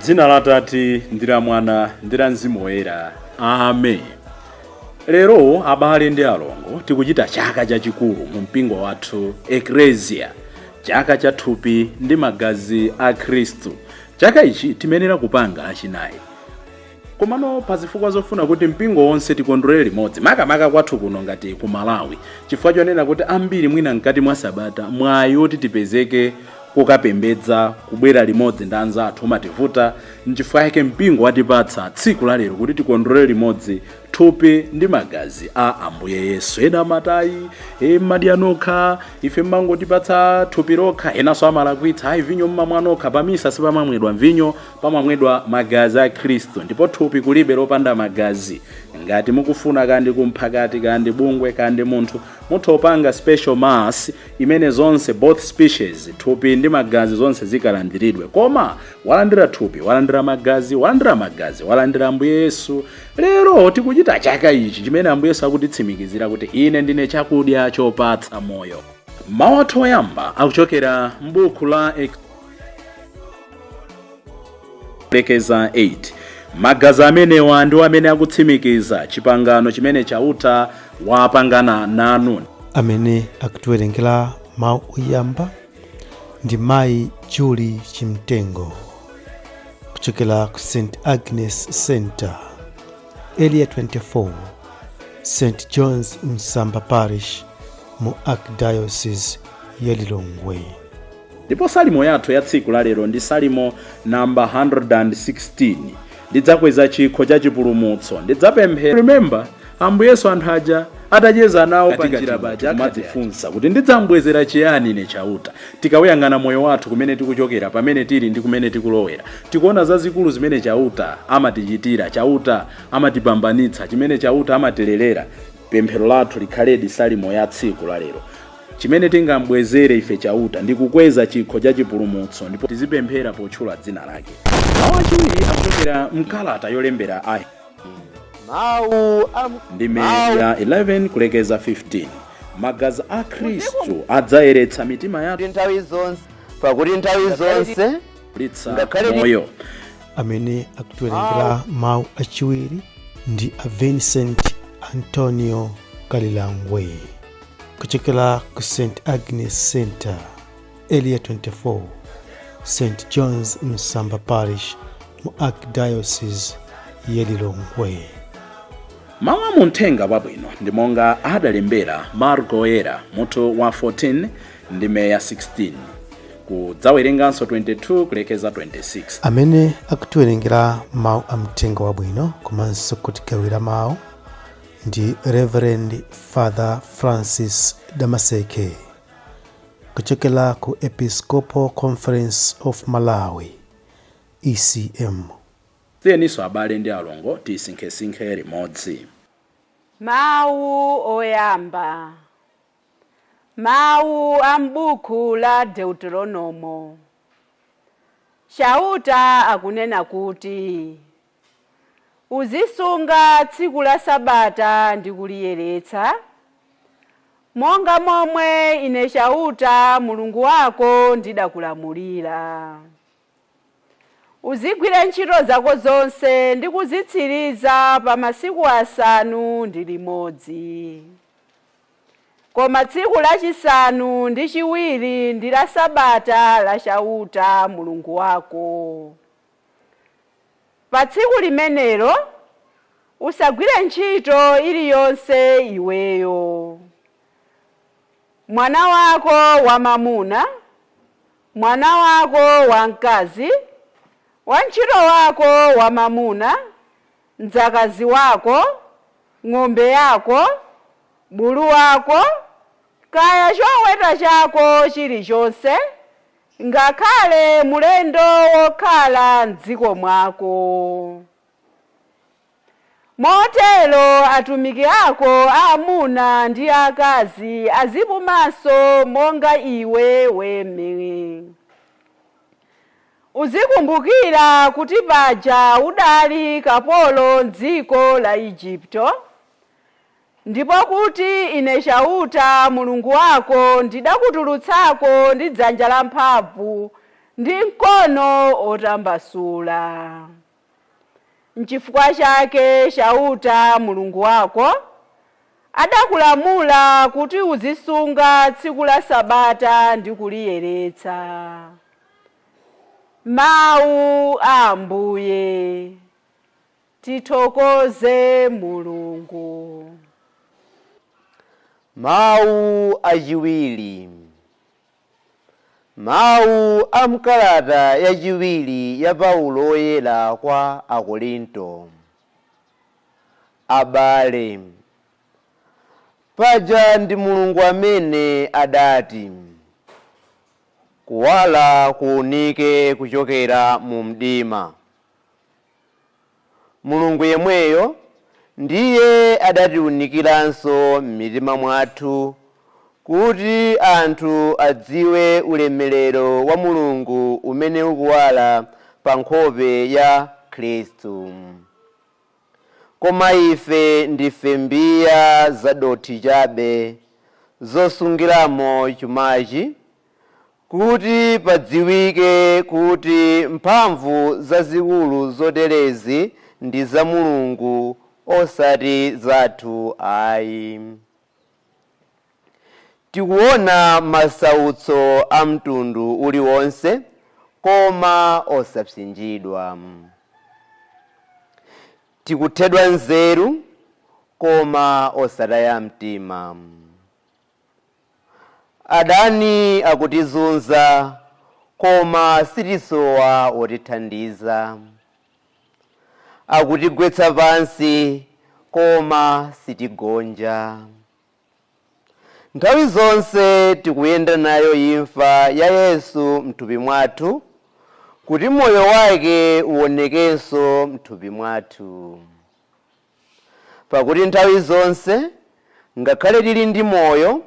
Dzina la Tate ndi la Mwana ndi la Mzimu Woyera. Amen. Lero abale ndi alongo tikuchita chaka chachikulu mu mpingo wathu Eklesia, chaka cha thupi ndi magazi a Khristu. Chaka ichi timenera kupanga Lachinayi, komano pa zifukwa zofuna kuti mpingo wonse tikondwerere limodzi, makamaka kwathu kuno ngati ku Malawi, chifukwa chonena kuti ambiri mwina mkati mwa sabata mwayi woti tipezeke kukapembedza, kubwera limodzi ndi anzathu umativuta. Nchifukwa yake mpingo watipatsa tsiku la lero kuti tikondwerere limodzi thupi ndi magazi a Ambuye Yesu. Ena amati, "Mmadya nokha, ife mmangotipatsa thupi lokha." Enanso amalakwitsa, "Ayi, vinyo mmamwa nokha." Pamisa sipamamwedwa vinyo, pamamwedwa magazi a Khristu, ndipo thupi kulibe lopanda magazi. Ngati mukufuna, kandi kumphakati, kandi bungwe, kandi munthu, mutha kupanga special mass imene zonse, both species, thupi ndi magazi, zonse zikalandiridwe. Koma walandira thupi walandira magazi, walandira magazi walandira Ambuye Yesu. Lero tikuchita chaka ichi chimene Ambuye Yesu akutitsimikizira kuti, "Ine ndine chakudya chopatsa moyo." Mawu athu oyamba akuchokera m'buku la lekeza 8. Magazi amenewa ndiwo amene akutsimikiza chipangano chimene Chauta wapangana nanu. Amene akutiwerengera mawu oyamba ndi Mayi Julie Chimtengo kuchokera ku St Agnes Center, Area 24, St John's Msamba Parish mu Archdiocese ya Lilongwe. Ndipo salimo yathu ya tsiku la lero ndi Salimo namba 116: "Ndidzakweza chikho cha chipulumutso, ndidzapemphera." Remember, Ambuye Yesu anthu aja atacheza nawo panjira paja kumadzifunsa kuti, "Ndidzambwezera chiyani ine Chauta?" Tikawuyang'ana moyo wathu, kumene tikuchokera, pamene tili ndi kumene tikulowera, tikuona zazikulu zimene Chauta amatichitira, Chauta amatipambanitsa, chimene Chauta amatilelera. Pemphero lathu likhaledi salimo ya tsiku la lero: chimene tingambwezere ife Chauta ndi kukweza chikho cha chipulumutso, ndipo tizipemphera potchula dzina lake. Mawu achiwiri akuchokera mkalata yolembera a Mawu a ndime ya 11 kulekeza 15. Magazi a Khristu adzayeretsa mitima yathu Nthawi zonse, pakuti nthawi zonse litsa Ngakhale moyo. Amene akutiwerengera mawu achiwiri ndi a Vincent Antonio Kalilangwe kuchokera ku St Agnes Center, Area 24, St John's Msamba Parish mu Archdiocese ya Lilongwe. Mawu a muthenga wabwino ndi monga adalembera Marko Oyera, mutu wa 14, ndime ya 16, kudzawerenganso 22 kulekeza 26. Amene akutiwerengera mawu a mthenga wabwino komanso kutigawira mawu ndi Reverend Father Francis Damaseke kuchokera ku Episcopal Conference of Malawi, ECM. Tiyeninso abale ndi alongo tisinkhesinkhe limodzi. Mawu oyamba, mawu a m'buku la Deuteronomo. Chauta akunena kuti, "Uzisunga tsiku la Sabata ndi kuliyeretsa, monga momwe ine Chauta Mulungu wako ndidakulamulira. Uzigwire ntchito zako zonse ndi kuzitsiriza pa masiku 6, koma tsiku lachisanu ndi chiwiri ndi la Sabata la Chauta Mulungu wako. Pa tsiku limenelo usagwire ntchito iliyonse iweyo, mwana wako wamamuna, mwana wako wamkazi, wantchito wako wamamuna, mdzakazi wako, ng'ombe yako, bulu wako, kaya choweta chako chilichonse, ngakhale mulendo wokhala mdziko mwako. Motero atumiki ako aamuna ndi akazi azipumanso monga iwe wemwe. Uzikumbukira kuti paja udali kapolo m'dziko la Igupto, ndipo kuti ine Chauta Mulungu wako ndidakutulutsako ndi dzanja lamphamvu. ndi mkono otambasula. Nchifukwa chake Chauta Mulungu wako adakulamula kuti uzisunga tsiku la Sabata ndi kuliyeretsa. Mawu a Ambuye. Tithokoze Mulungu. Mawu achiwiri. Mawu a mkalata yachiwiri ya Paulo Woyera kwa Akorinto. Abale, paja ndi Mulungu amene adati, kuwala kuwunike kuchokera mu mdima. Mulungu yemweyo ndiye adatiwunikiranso m'mitima mwathu kuti anthu adziwe ulemerero wa Mulungu umene ukuwala pa nkhope ya Khristu. Koma ife ndife mbiya zadothi chabe zosungiramo chumachi, kuti padziwike kuti mphamvu zazikulu zoterezi ndi za Mulungu osati zathu ayi. Tikuona masautso a mtundu uliwonse, koma osapsinjidwa. Tikuthedwa nzeru, koma osataya mtima. Adani akutizunza, koma sitisowa wotithandiza. Akutigwetsa pansi, koma sitigonja. Nthawi zonse tikuyenda nayo imfa ya Yesu mthupi mwathu, kuti moyo wake uwonekenso mthupi mwathu. Pakuti nthawi zonse, ngakhale tili ndi moyo,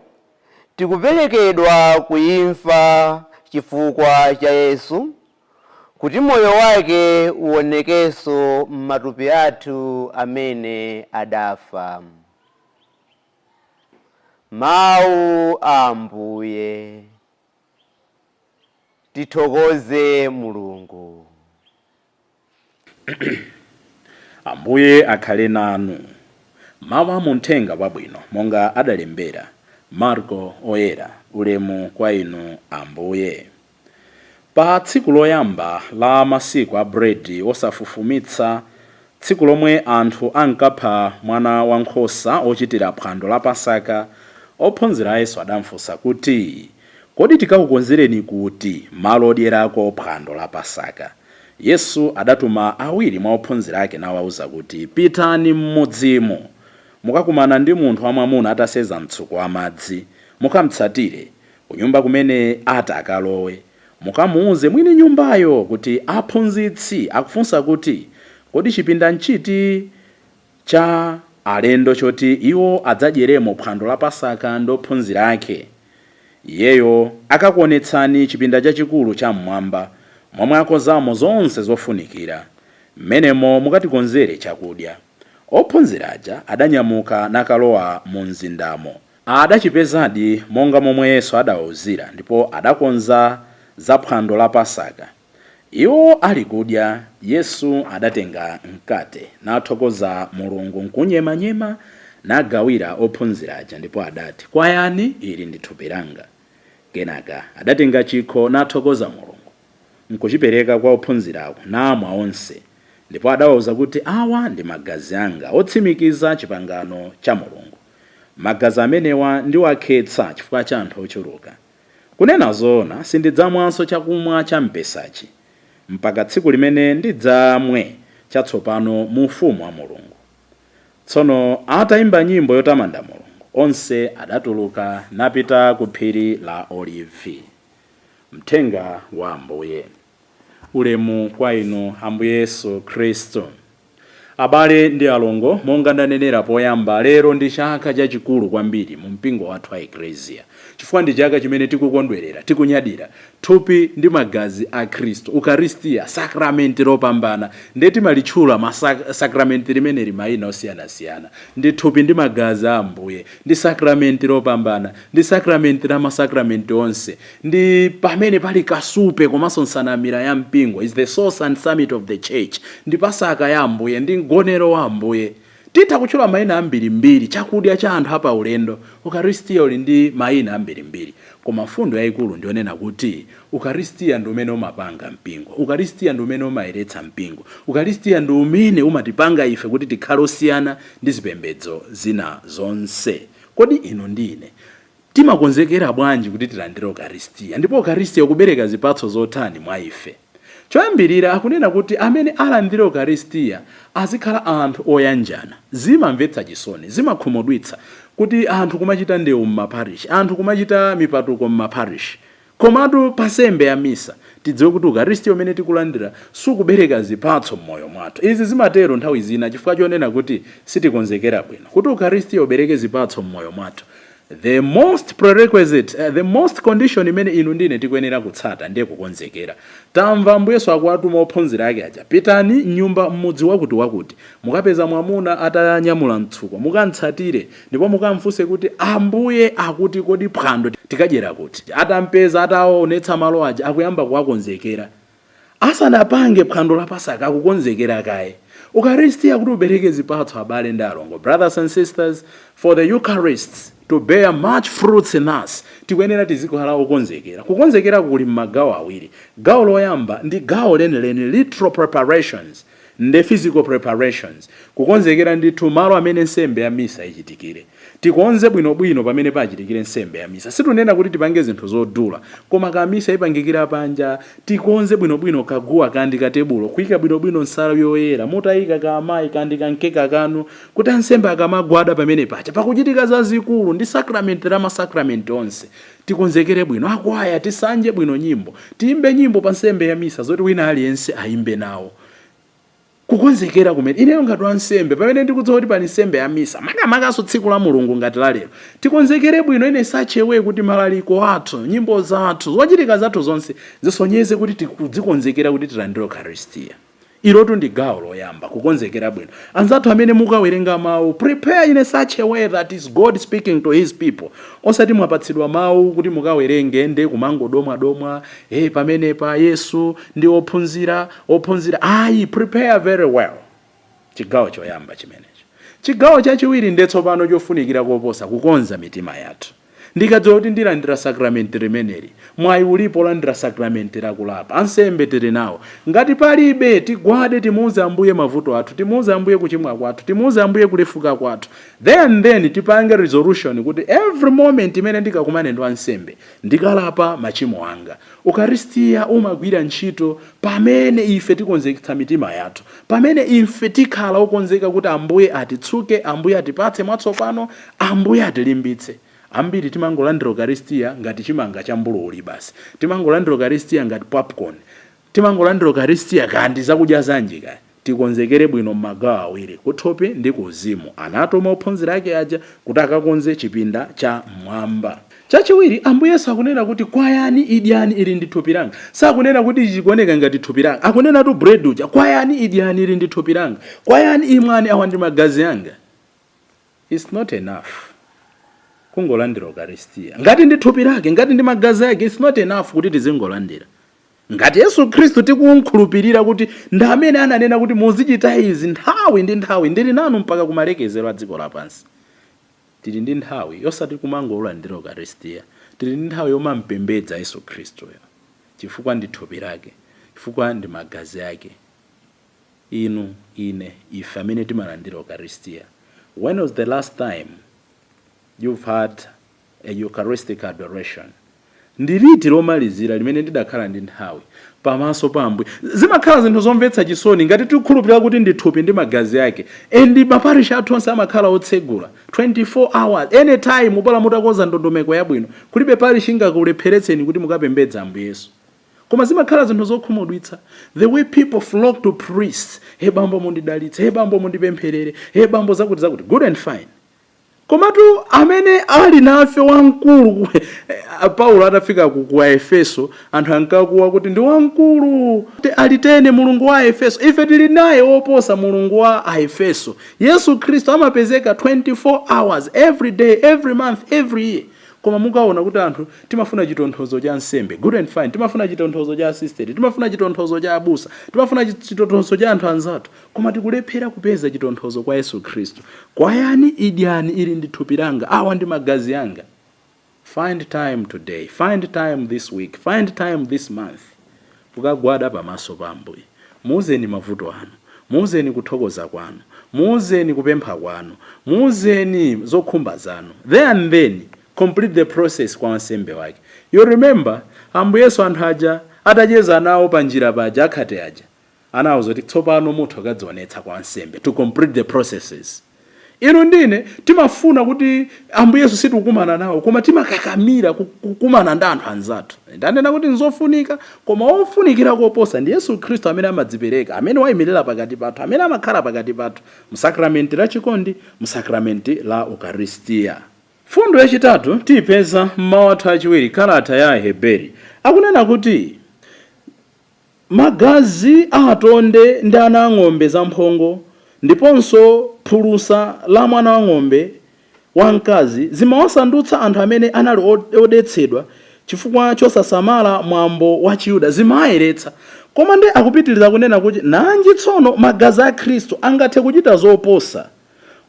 tikuperekedwa kuimfa chifukwa cha Yesu, kuti moyo wake uwonekenso m'matupi athu amene adafa. Mawu a Ambuye. Tithokoze Mulungu. Ambuye akhale nanu. Mawu a muthenga wabwino monga adalembera Marko Oyera. Ulemu kwa inu Ambuye. Pa tsiku loyamba la masiku a bredi osafufumitsa, tsiku lomwe anthu ankapha mwana wankhosa ochitira phwando la Pasaka, ophunzira a Yesu adamfunsa kuti, kodi tikakukonzereni kuti malo odyerako phwando la Pasaka? Yesu adatuma awiri mwa ophunzira ake nawawuza kuti, pitani m'mudzimo, mukakumana ndi munthu wamwamuna ataseza mtsuko wa madzi, mukamtsatire kunyumba kumene ati akalowe. Mukamuuze mwini nyumbayo kuti aphunzitsi akufunsa kuti, kodi chipinda nchiti cha alendo choti iwo adzadyeremo phwando la Pasaka ndi ophunzira ake? Iyeyo akakuonetsani chipinda chachikulu cham'mwamba, momwe akonzamo zonse zofunikira. Mmenemo mukatikonzere chakudya. Ophunzira aja adanyamuka nakalowa mu mzindamo. Adachipezadi monga momwe Yesu adawawuzira, ndipo adakonza za phwando la Pasaka. Iwo ali kudya, Yesu adatenga mkate, nathokoza Mulungu nkunyemanyema, nagawira ophunzira aja, ndipo adati, kwayani, ili ndi thupi langa. Kenaka adatenga chikho, nathokoza Mulungu, nkuchipereka kwa ophunzirawo, namwa onse. Ndipo adawawuza kuti, awa ndi magazi anga otsimikiza chipangano cha Mulungu. Magazi amenewa ndiwakhetsa chifukwa cha anthu ochuluka. Kunena zoona, sindidzamwanso chakumwa cha mpesachi mpaka tsiku limene ndidzamwe chatsopano mu ufumu wa Mulungu. Tsono atayimba nyimbo yotamanda Mulungu, onse adatuluka napita ku phiri la Olivi. Mthenga wa Ambuye. Ulemu kwa inu Ambuye Yesu Khristu. Abale ndi alongo, monga ndanenera poyamba, lero ndi chaka chachikulu kwambiri mu mpingo wathu wa Eklesia, chifukwa ndi chaka chimene tikukondwerera, tikunyadira thupi ndi magazi a Khristu, Ukaristiya, sakramenti lopambana. Ndiye timalitchula sakramenti limeneli mayina osiyanasiyana. Ndi thupi ndi magazi a Ambuye, ndi sakramenti lopambana, ndi sakramenti la masakramenti onse, ndi pamene pali kasupe komanso nsanamira ya mpingo, is the source and summit of the church, ndi pasaka ya Ambuye, ndi mgonero wa Ambuye. Titha kutchula mayina ambirimbiri, chakudya cha anthu apa ulendo. Ukaristiya uli ndi mayina ambirimbiri, koma mfundo yayikulu ndionena kuti Ukaristiya ndi umene umapanga mpingo, Ukaristiya ndi umene umayeretsa mpingo, Ukaristiya ndi umene umatipanga ife kuti tikhale osiyana ndi zipembedzo zina zonse. Kodi inu ndi ine timakonzekera bwanji kuti tilandire Ukaristiya, ndipo Ukaristiya ukubereka zipatso zotani mwa ife? Choyambirira, akunena kuti amene alandire Ukaristiya azikhala anthu oyanjana. Zimamvetsa chisoni, zimakhumudwitsa kuti anthu kumachita ndewu m'maparishi, anthu kumachita mipatuko m'maparishi, komatu pa nsembe ya misa tidziwe kuti Ukaristiya umene tikulandira sukubereka zipatso m'moyo mwathu. Izi zimatero nthawi zina chifukwa chonena kuti sitikonzekera bwino. Kuti Ukaristiya ubereke zipatso m'moyo mwathu, the most prerequisite, the most condition imene inu ndine tikuyenera kutsata ndiye kukonzekera. Tamva Ambuye Yesu akuwatuma ophunzira ake aja: "Pitani mnyumba mmudzi wakuti wakuti, mukapeza mwamuna atanyamula mtsuko, mukantsatire ndipo mukamfunse kuti Ambuye akuti kodi phwando tikadyera kuti?" Atampeza, ataonetsa malo aja, akuyamba kuwakonzekera. Asanapange phwando la Pasaka, akukonzekera kaye. Ukaristiya kuti ubereke zipatso, abale ndi alongo, brothers and sisters, for the Eucharist to bear much fruits in us, tikuyenera tizikhala okonzekera. Kukonzekera kuli m'magawo awiri. Gawo loyamba ndi gawo lenileni, literal preparations ndi physical preparations. Kukonzekera ndithu malo amene nsembe ya misa ichitikire. Tikonze bwinobwino pamene pachitikire nsembe ya misa. Situnena kuti tipange zinthu zodula, koma kamisa ipangikira panja, tikonze bwinobwino kaguwa kandi katebulo, kuyika bwinobwino nsalu yoyera, mutayika ka amayi kandi kankeka kanu, kuti ansembe akamagwada pamene pacha pakuchitika zazikulu. Ndi sakramenti la masakramenti onse. Tikonzekere bwino. Akwaya, tisanje bwino nyimbo, tiyimbe nyimbo pa nsembe ya misa zoti wina aliyense ayimbe nawo. Kukonzekera kumene ineyo ngati wansembe, pamene ndikudziwa kuti pali nsembe ya misa, makamakaso tsiku la Mulungu ngati la lero, tikonzekere bwino in such a way kuti malaliko athu, nyimbo zathu, zochitika zathu zonse zisonyeze kuti tikudzikonzekera kuti tilandire Eucharistia. Ilotu ndi gawo loyamba, kukonzekera bwino. Anzathu amene mukawerenga mawu, prepare in such a way that is God speaking to his people. Osati mwapatsidwa mawu kuti mukawerenge nde kumangodomwadomwa, hey, pamenepa Yesu ndi ophunzira, ophunzira. Ayi, prepare very well. Chigawo choyamba chimenecho. Chigawo chachiwiri nde tsopano chofunikira koposa, kukonza mitima yathu. Ndikadziwa kuti ndilandira sakramenti limeneli, mwayi ulipo olandira sakramenti lakulapa, ansembe tili nawo. Ngati palibe, tigwade, timuuze Ambuye mavuto athu, timuuze Ambuye kuchimwa kwathu, timuuze Ambuye kulefuka kwathu. Then tipange resolution kuti every moment imene ndikakumane ndi ansembe, ndikalapa machimo anga. Ukaristiya umagwira ntchito pamene ife tikonzeketsa mitima yathu, pamene ife tikhala okonzeka kuti Ambuye atitsuke, Ambuye atipatse mwatsopano, Ambuye atilimbitse. Ambiri timangolandira Ukaristiya ngati chimanga cha mbululi basi, timangolandira Ukaristiya ngati popcorn, timangolandira Ukaristiya kandi zakudya zanji kaya. Tikonzekere bwino m'magawo awiri, kuthupi ndi kuuzimu. Anatuma ophunzira ake aja kuti akakonze chipinda cha mmwamba. Chachiwiri, Ambuye Yesu akunena kuti kwayani, idyani, ili ndi thupi langa. Sakunena kuti ichi chikuoneka ngati thupi langa, akunena tu bread uja: kwayani, idyani, ili ndi thupi langa; kwayani, imwani, awa ndi magazi anga. It's not enough kungolandira Ukaristiya ngati ndi thupi lake, ngati ndi magazi ake. It's not enough kuti tizingolandira. Ngati Yesu Khristu tikumkhulupirira kuti ndi amene ananena kuti muzichita izi nthawi ndi nthawi, ndili nanu mpaka kumalekezero a dziko lapansi, tili ndi nthawi yosati kumangolandira Ukaristiya, tili ndi nthawi yomampembedza Yesu Khristuyo, chifukwa ndi thupi lake, chifukwa ndi magazi ake. Inu, ine, ife amene timalandira Ukaristiya, when was the last time you've had a Eucharistic adoration? Ndi liti lomalizira limene ndidakhala ndi nthawi pamaso pa Ambuye? Zimakhala zinthu zomvetsa chisoni ngati tikukhulupirira kuti ndi thupi ndi magazi ake, and maparishi athu onse amakhala otsegula 24 hours, anytime. Bola mutakonza ndondomeko yabwino, kulibe parishi ingakulepheretseni kuti mukapembedza Ambuye Yesu. Koma zimakhala zinthu zokhumudwitsa, the way people flock to priests: "He bambo, mundidalitse. He bambo, mundipempherere. He bambo, zakuti zakuti." Good and fine, komatu amene ali nafe wamkulu, Paulo atafika ku Aefeso, anthu ankakuwa kuti ndi wamkulu alitene mulungu wa Aefeso. Ife tili naye woposa mulungu wa Aefeso. Yesu Khristu amapezeka 24 hours, every day, every month, every year. Koma mukaona kuti anthu timafuna chitonthozo cha nsembe, good and fine, timafuna chitonthozo cha assistant, timafuna chitonthozo cha abusa, timafuna chitonthozo cha anthu anzathu, koma tikulephera kupeza chitonthozo kwa Yesu Khristu. Kwayani, idyani, ili ndi thupi langa, awa ndi magazi anga. Find time today, find time this week, find time this month, kukagwada pamaso pa Ambuye. Muuzeni mavuto anu, muuzeni kuthokoza kwanu, muuzeni kupempha kwanu, muuzeni zokhumba zanu. There and then complete the process kwa wansembe wake. You remember Ambuye Yesu, anthu aja atacheza nawo pa njira paja, akhate aja, anawuza kuti tsopano mutha kukadzionetsa kwa wansembe to complete the processes. Inu ndine timafuna kuti Ambuye Yesu sitikukumana nawo, koma timakakamira kukumana ndi anthu anzathu. Ndanena kuti nzofunika, koma ofunikira koposa ndi Yesu Khristu amene amadzipereka, amene wayimirira pakati pathu, amene amakhala pakati pathu musakramenti la chikondi, musakramenti la Ukaristiya. Fundo yachitatu tiyipeza mmawu athu achiwiri, kalata ya Aheberi. Akunena kuti magazi atonde ndi ana ang'ombe zamphongo ndiponso phulusa la mwana wang'ombe wamkazi zimawasandutsa anthu amene anali odetsedwa chifukwa chosasamala mwambo wa Chiyuda, zimayeretsa. Koma ndi akupitiriza kunena kuti nanji tsono magazi a Khristu angathe kuchita zoposa!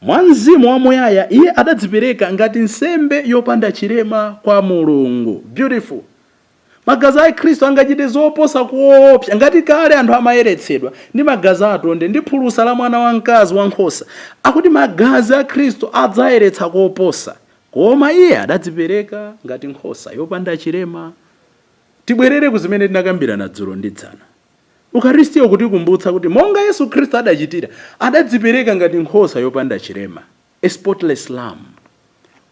Mwa mzimu wamuyaya iye adadzipereka ngati nsembe yopanda chilema kwa Mulungu. Beautiful. Magazi a Khristu angachite zoposa kuopsa. Ngati kale anthu amayeretsedwa ndi magazi atonde ndi phulusa la mwana wamkazi wankhosa, akuti magazi a Khristu adzayeretsa koposa. Koma iye adadzipereka ngati nkhosa yopanda chilema. Tibwerere ku zimene tinakambirana dzulo ndi dzana. Ukaristiyo kutikumbutsa kuti monga Yesu Khristu adachitira, adadzipereka ngati nkhosa yopanda chilema, a spotless lamb.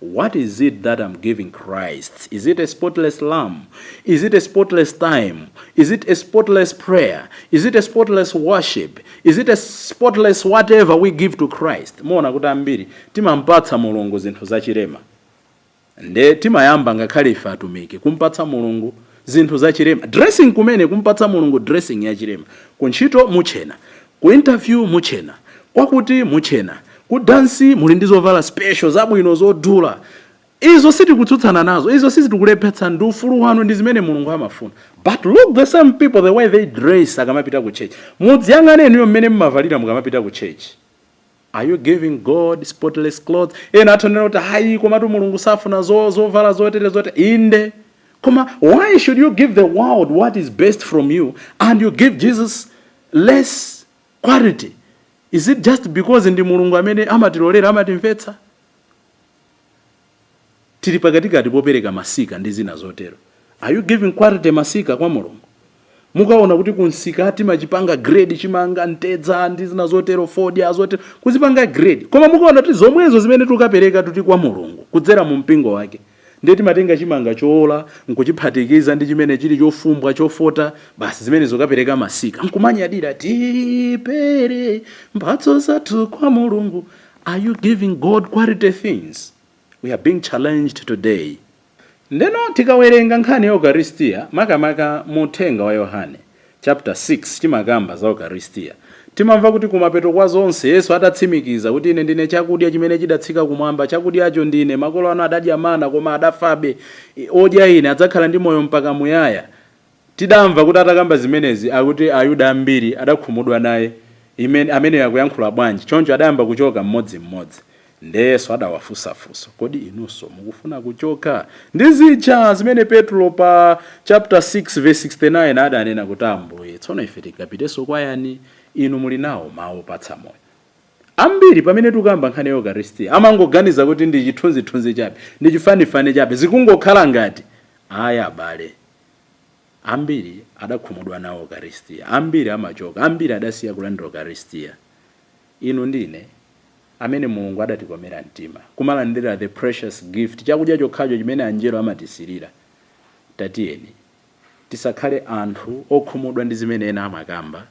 What is it that I'm giving Christ? Is it a spotless lamb? Is it a spotless time? Is it a spotless prayer? Is it a spotless worship? Is it a spotless whatever we give to Christ? Muona kuti ambiri timampatsa Mulungu zinthu zachilema. Nde timayamba ngakhale ife atumiki kumpatsa Mulungu zinthu zachilema. Dressing kumene, kumpatsa Mulungu dressing yachilema. Kuntchito muchena, ku interview muchena, kwakuti muchena, ku dansi muli ndi zovala special, zabwino, zodula. Izo sitikutsutsana nazo, izo sizitikulephetsa, ndi ufulu wanu, ndi zimene Mulungu amafuna. But look, the same people, the way they dress akamapita ku church. Mudziyang'ane inuyo mmene mmavalira mukamapita ku church. Are you giving God spotless clothes? Ena athanena kuti hayi, komatu Mulungu safuna zovala zotere zotere. Inde, koma why should you give the world what is best from you and you give Jesus less quality? Is it just because ndi Mulungu amene amatilolera, amatimvetsa? Tili pakatikati popereka masika ndi zina zotero. Are you giving quality masika kwa Mulungu? Mukaona kuti kunsika timachipanga grade chimanga, mtedza ndi zina zotero, fodya zotero, kuzipanga grade. Koma mukaona kuti zomwezo zimene tikukapereka tuti kwa Mulungu kudzera mu mpingo wake, ndiye timatenga chimanga choola nkuchiphatikiza ndi chimene chili chofumbwa, chofota basi, zimene zokapereka masika, nkumanyadira, "Tipere mphatso zathu kwa Mulungu." Are you giving God quality things? We are being challenged today. Ndeno tikawerenga nkhani ya Ukaristiya, makamaka mu uthenga wa Yohane chapter 6, chimakamba za Ukaristiya. Timamva kuti kumapeto kwa zonse, Yesu atatsimikiza kuti "Ine ndine chakudya chimene chidatsika kumwamba, chakudyacho ndine, makolo anu adadya mana koma adafabe, odya ine adzakhala ndi moyo mpaka muyaya," tidamva kuti atakamba zimenezi, akuti Ayuda ambiri adakhumudwa naye, ameneyo akuyankhula bwanji? Choncho adayamba kuchoka mmodzimmodzi. Nde Yesu adawafunsafunso: "Kodi inunso mukufuna kuchoka?" Ndi zija zimene Petro pa chapter 6 verse 69 adanena kuti, "Ambuye, tsono ife tingapitenso kwa yani? Inu muli nawo mawu opatsa moyo." Ambiri pamene tikukamba nkhani ya Ukaristiya amangoganiza kuti ndi chithunzithunzi chabe, ndi chifanifani chabe, zikungokhala ngati aya. Abale, ambiri adakhumudwa nawo Ukaristiya, ambiri amachoka, ambiri adasiya kulandira Ukaristiya. Inu ndine amene Mulungu adatikomera mtima kumalandira the precious gift, chakudya chokhacho chimene anjelo amatisirira, tatiyeni. Tisakhale anthu okhumudwa ndi zimene ena amakamba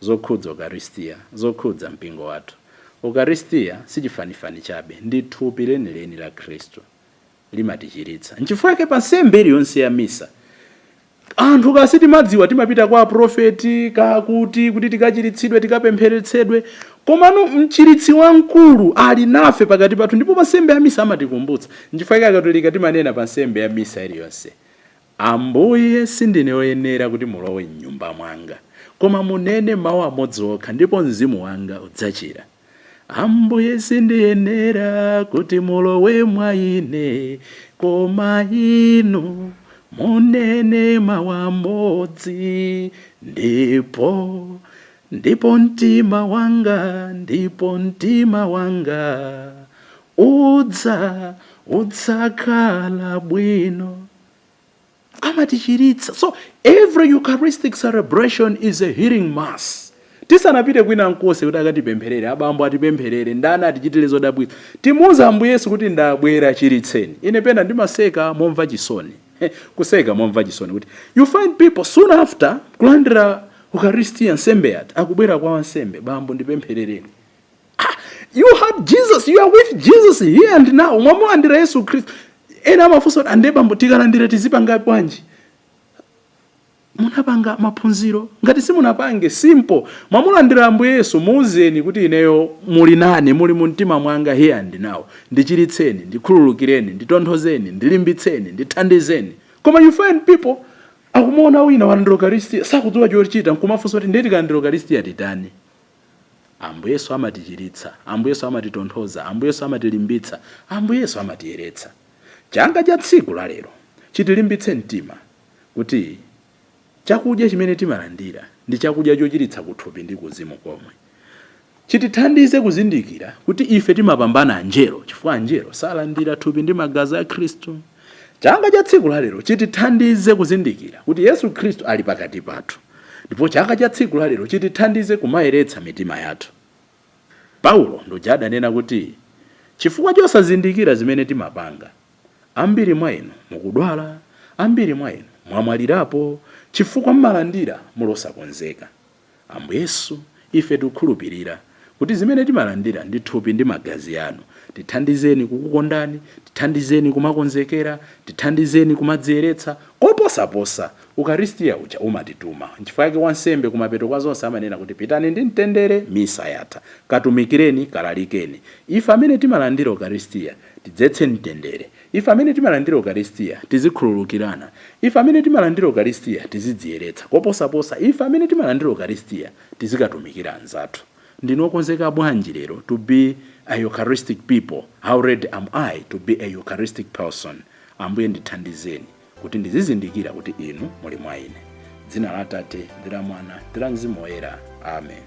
zokhudza Ukaristiya, zokhudza mpingo wathu. Ukaristiya sichifanifani chabe, ndi thupi lenileni la Khristu, limatichiritsa. Nchifukwa chake pa nsembe iliyonse ya misa, anthu kasi timadziwa, timapita kwa aprofeti kakuti kuti tikachiritsidwe, tikapempheretsedwe, komano mchiritsi wamkulu ali nafe pakati pathu, ndipo pa nsembe ya misa amatikumbutsa. Nchifukwa chake Akatolika timanena pa nsembe ya misa iliyonse, "Ambuye, sindine woyenera kuti mulowe mnyumba mwanga, koma munene mawu amodzi okha ndipo mzimu wanga udzachira. Ambuye, sindiyenera kuti mulowe mwa ine, koma inu munene mawu amodzi, ndipo mtima wanga, ndipo mtima wanga udzakhala bwino." Amatichiritsa. So every Eucharistic celebration is a healing mass. Tisanapite kwina nkonse kuti akatipempherere, abambo atipempherere, ndani atichitire zodabwitsa, timuuza Ambuye Yesu kuti, "Ndabwera, chiritseni ine." Pena ndimaseka momva chisoni, kuseka momva chisoni, kuti you find people soon after kulandira Eucharistia, nsembe yati, akubwera kwa wansembe, "Bambo, ndipempherereni." Ah, you had Jesus, you are with Jesus here and now. Mwamulandira Yesu Khristu. Ena amafunsa kuti, "Ande bambo, tikalandira tizipanga bwanji?" Munapanga maphunziro? Ngati simunapange, simple, mwamulandira Ambuye Yesu, muuzeni kuti, "Ineyo muli nane, muli mu mtima mwanga here and now, ndichiritseni, ndikhululukireni, nditonthozeni, ndilimbitseni, ndithandizeni." Koma you find people akumuona wina walandira Eucharistia, sakudziwa chochita, nkumafunsa kuti, "Ndiye tikalandira Eucharistia titani?" Ambuye Yesu amatichiritsa, Ambuye Yesu amatitonthoza, Ambuye Yesu amatilimbitsa, Ambuye Yesu amatiyeretsa. Changa cha tsiku la lero chitilimbitse mtima kuti chakudya chimene timalandira ndi chakudya chochiritsa kuthupi ndi kuzimu komwe. Chitithandize kuzindikira kuti ife timapambana anjelo, chifukwa anjelo salandira thupi ndi magazi a Khristu. Changa cha tsiku la lero chitithandize kuzindikira kuti Yesu Khristu ali pakati pathu, ndipo chaka cha tsiku la lero chitithandize kumayeretsa mitima yathu. Paulo ndoja adanena kuti chifukwa chosazindikira zimene timapanga, ambiri mwa inu mukudwala, ambiri mwa inu mwamwalirapo, chifukwa mmalandira mulosakonzeka. Ambuye Yesu, ife tikukhulupirira kuti zimene timalandira ndi thupi ndi magazi anu. Tithandizeni kukukondani, tithandizeni kumakonzekera, tithandizeni kumadziyeretsa koposaposa. Ukaristiya uja umatituma. Nchifukwa chake wansembe kumapeto kwa zonse amanena kuti, "Pitani ndi mtendere, misa yatha, katumikireni, kalalikeni." Ife amene timalandira Ukaristiya tidzetse mtendere. Ife amene timalandira Ukaristiya tizikhululukirana. Ife amene timalandira Ukaristiya tizidziyeretsa koposaposa. Ife amene timalandira Ukaristiya tizikatumikira anzathu. Ndinokonzeka bwanji lero to be a Eucharistic people? How ready am I to be a Eucharistic person? Ambuye, ndithandizeni kuti ndizizindikira kuti inu muli mwa ine. Dzina la Atate ndi la Mwana ndi la Mzimu Woyera, amen.